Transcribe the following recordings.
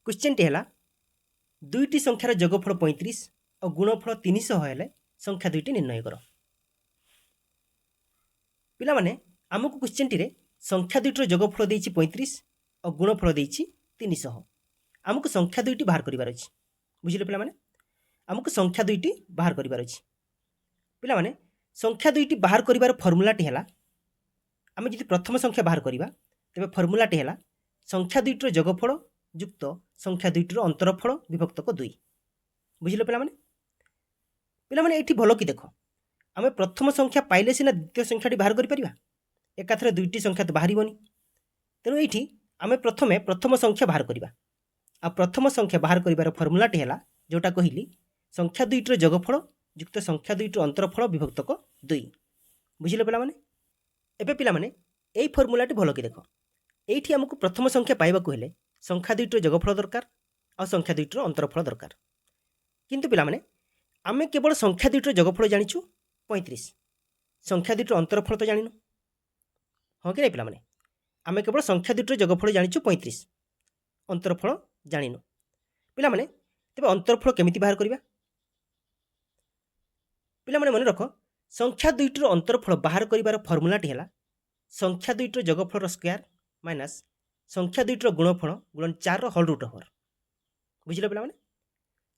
କ୍ୱେଶ୍ଚନ୍ଟି ହେଲା, ଦୁଇଟି ସଂଖ୍ୟାର ଯୋଗଫଳ 35 ଆଉ ଗୁଣଫଳ 300 ହେଲେ ସଂଖ୍ୟା ଦୁଇଟି ନିର୍ଣ୍ଣୟ କର। ପିଲାମାନେ, ଆମକୁ କ୍ୱେଶ୍ଚନ୍ଟିରେ ସଂଖ୍ୟା ଦୁଇଟିର ଯୋଗଫଳ ଦେଇଛି 35 ଆଉ ଗୁଣଫଳ ଦେଇଛି 300। ଆମକୁ ସଂଖ୍ୟା ଦୁଇଟି ବାହାର କରିବାର ଅଛି। ବୁଝିଲେ ପିଲାମାନେ? ଆମକୁ ସଂଖ୍ୟା ଦୁଇଟି ବାହାର କରିବାର ଅଛି। ପିଲାମାନେ, ସଂଖ୍ୟା ଦୁଇଟି ବାହାର କରିବାର ଫର୍ମୁଲାଟି ହେଲା, ଆମେ ଯଦି ପ୍ରଥମ ସଂଖ୍ୟା ବାହାର କରିବା, ତେବେ ଫର୍ମୁଲାଟି ହେଲା ସଂଖ୍ୟା ଦୁଇଟିର ଯୋଗଫଳ ଯୁକ୍ତ ସଂଖ୍ୟା ଦୁଇଟିର ଅନ୍ତରଫଳ ବିଭକ୍ତକ 2। ବୁଝିଲେ ପିଲାମାନେ? ପିଲାମାନେ, ଏଇଠି ଭଲ କି ଦେଖ, ଆମେ ପ୍ରଥମ ସଂଖ୍ୟା ପାଇଲେ ସିନା ଦ୍ୱିତୀୟ ସଂଖ୍ୟାଟି ବାହାର କରିପାରିବା। ଏକାଥରେ ଦୁଇଟି ସଂଖ୍ୟା ତ ବାହାରିବନି। ତେଣୁ ଏଇଠି ଆମେ ପ୍ରଥମେ ପ୍ରଥମ ସଂଖ୍ୟା ବାହାର କରିବା। ଆଉ ପ୍ରଥମ ସଂଖ୍ୟା ବାହାର କରିବାର ଫର୍ମୁଲାଟି ହେଲା, ଯେଉଁଟା କହିଲି, ସଂଖ୍ୟା ଦୁଇଟିର ଯୋଗଫଳ ଯୁକ୍ତ ସଂଖ୍ୟା ଦୁଇଟିର ଅନ୍ତରଫଳ ବିଭକ୍ତକ 2। ବୁଝିଲେ ପିଲାମାନେ? ଏବେ ପିଲାମାନେ, ଏଇ ଫର୍ମୁଲାଟି ଭଲ କି ଦେଖ। ଏଇଠି ଆମକୁ ପ୍ରଥମ ସଂଖ୍ୟା ପାଇବାକୁ ହେଲେ ସଂଖ୍ୟା ଦୁଇଟିର ଯୋଗଫଳ ଦରକାର ଆଉ ସଂଖ୍ୟା ଦୁଇଟିର ଅନ୍ତରଫଳ ଦରକାର। କିନ୍ତୁ ପିଲାମାନେ, ଆମେ କେବଳ ସଂଖ୍ୟା ଦୁଇଟିର ଯୋଗଫଳ ଜାଣିଛୁ 35, ସଂଖ୍ୟା ଦୁଇଟିର ଅନ୍ତରଫଳ ତ ଜାଣିନୁ। ହଁ କି ନାହିଁ ପିଲାମାନେ? ଆମେ କେବଳ ସଂଖ୍ୟା ଦୁଇଟିର ଯୋଗଫଳ ଜାଣିଛୁ 35, ଅନ୍ତରଫଳ ଜାଣିନୁ। ପିଲାମାନେ, ତେବେ ଅନ୍ତରଫଳ କେମିତି ବାହାର କରିବା? ପିଲାମାନେ, ମନେ ରଖ, ସଂଖ୍ୟା ଦୁଇଟିର ଅନ୍ତରଫଳ ବାହାର କରିବାର ଫର୍ମୁଲାଟି ହେଲା ସଂଖ୍ୟା ଦୁଇଟିର ଯୋଗଫଳର ସ୍କୋୟାର ମାଇନସ୍ ସଂଖ୍ୟା ଦୁଇଟିର ଗୁଣଫଳ ଗୁଣନ 4ର ହୋଲ୍ ରୁଟ୍ ଓଭର। ବୁଝିଲ ପିଲାମାନେ?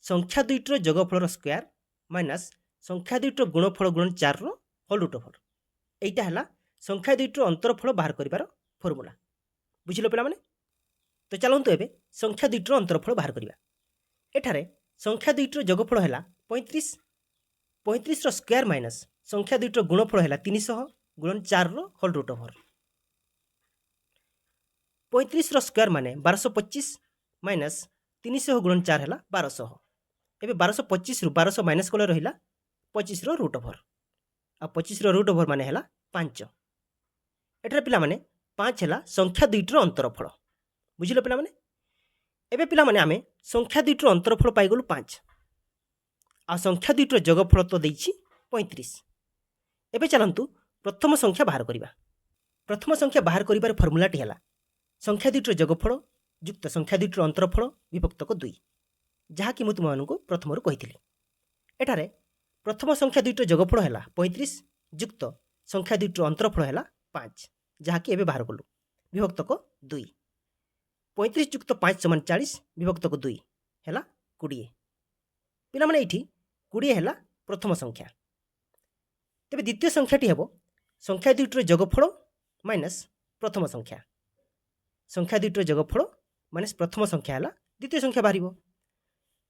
ସଂଖ୍ୟା ଦୁଇଟିର ଯୋଗଫଳର ସ୍କୋୟାର ମାଇନସ୍ ସଂଖ୍ୟା ଦୁଇଟିର ଗୁଣଫଳ ଗୁଣନ 4ର ହୋଲ୍ ରୁଟ୍ ଓଭର। ଏଇଟା ହେଲା ସଂଖ୍ୟା ଦୁଇଟିର ଅନ୍ତରଫଳ ବାହାର କରିବାର ଫର୍ମୁଲା। ବୁଝିଲ ପିଲାମାନେ? ତ ଚାଲନ୍ତୁ, ଏବେ ସଂଖ୍ୟା ଦୁଇଟିର ଅନ୍ତରଫଳ ବାହାର କରିବା। ଏଠାରେ ସଂଖ୍ୟା ଦୁଇଟିର ଯୋଗଫଳ ହେଲା 35, 35ର ସ୍କୋୟାର ମାଇନସ୍ ସଂଖ୍ୟା ଦୁଇଟିର ଗୁଣଫଳ ହେଲା 300 ଗୁଣନ 4ର ହୋଲ୍ ରୁଟ୍ ଓଭର। 35ର ସ୍କୋୟାର ମାନେ 1225 ମାଇନସ୍ 300 ଗୁଣନ 4 ହେଲା 1200। ଏବେ 1225ରୁ 1200 ମାଇନସ୍ କଲେ ରହିଲା 25ର ରୁଟ୍ ଓଭର। ଆଉ 25ର ରୁଟ୍ ଓଭର ମାନେ ହେଲା 5। ଏଠାରେ ପିଲାମାନେ, 5 ହେଲା ସଂଖ୍ୟା ଦୁଇଟିର ଅନ୍ତରଫଳ। ବୁଝିଲ ପିଲାମାନେ? ଏବେ ପିଲାମାନେ, ଆମେ ସଂଖ୍ୟା ଦୁଇଟିର ଅନ୍ତରଫଳ ପାଇଗଲୁ 5 ଆଉ ସଂଖ୍ୟା ଦୁଇଟିର ଯୋଗଫଳ ତ ଦେଇଛି 35। ଏବେ ଚାଲନ୍ତୁ, ପ୍ରଥମ ସଂଖ୍ୟା ବାହାର କରିବା। ପ୍ରଥମ ସଂଖ୍ୟା ବାହାର କରିବାର ଫର୍ମୁଲାଟି ହେଲା ସଂଖ୍ୟା ଦୁଇଟିର ଯୋଗଫଳ ଯୁକ୍ତ ସଂଖ୍ୟା ଦୁଇଟିର ଅନ୍ତରଫଳ ବିଭକ୍ତକ 2, ଯାହାକି ମୁଁ ତୁମମାନଙ୍କୁ ପ୍ରଥମରୁ କହିଥିଲି। ଏଠାରେ ପ୍ରଥମ ସଂଖ୍ୟା ଦୁଇଟିର ଯୋଗଫଳ ହେଲା 35 ଯୁକ୍ତ ସଂଖ୍ୟା ଦୁଇଟିର ଅନ୍ତରଫଳ ହେଲା 5, ଯାହାକି ଏବେ ବାହାର କଲୁ, ବିଭକ୍ତକ 2। 35 ଯୁକ୍ତ 5 ସମାନ 40, ବିଭକ୍ତକ 2 ହେଲା 20। ପିଲାମାନେ, ଏଇଠି 20 ହେଲା ପ୍ରଥମ ସଂଖ୍ୟା। ତେବେ ଦ୍ୱିତୀୟ ସଂଖ୍ୟାଟି ହେବ ସଂଖ୍ୟା ଦୁଇଟିର ଯୋଗଫଳ ମାଇନସ୍ ପ୍ରଥମ ସଂଖ୍ୟା। ସଂଖ୍ୟା ଦୁଇଟିର ଯୋଗଫଳ ମାଇନସ୍ ପ୍ରଥମ ସଂଖ୍ୟା ହେଲା ଦ୍ୱିତୀୟ ସଂଖ୍ୟା ବାହାରିବ।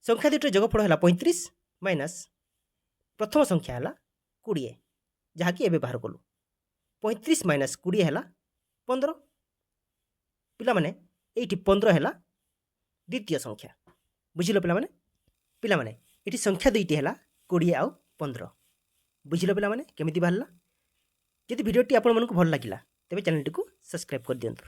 ସଂଖ୍ୟା ଦୁଇଟିର ଯୋଗଫଳ ହେଲା 35 ମାଇନସ୍ ପ୍ରଥମ ସଂଖ୍ୟା ହେଲା 20, ଯାହାକି ଏବେ ବାହାର କଲୁ। 35 ମାଇନସ୍ 20 ହେଲା 15। ପିଲାମାନେ, ଏଇଠି 15 ହେଲା ଦ୍ୱିତୀୟ ସଂଖ୍ୟା। ବୁଝିଲ ପିଲାମାନେ? ପିଲାମାନେ, ଏଠି ସଂଖ୍ୟା ଦୁଇଟି ହେଲା 20 ଆଉ 15। ବୁଝିଲ ପିଲାମାନେ, କେମିତି ବାହାରିଲା? ଯଦି ଭିଡ଼ିଓଟି ଆପଣମାନଙ୍କୁ ଭଲ ଲାଗିଲା, ତେବେ ଚ୍ୟାନେଲଟିକୁ ସବସ୍କ୍ରାଇବ୍ କରିଦିଅନ୍ତୁ।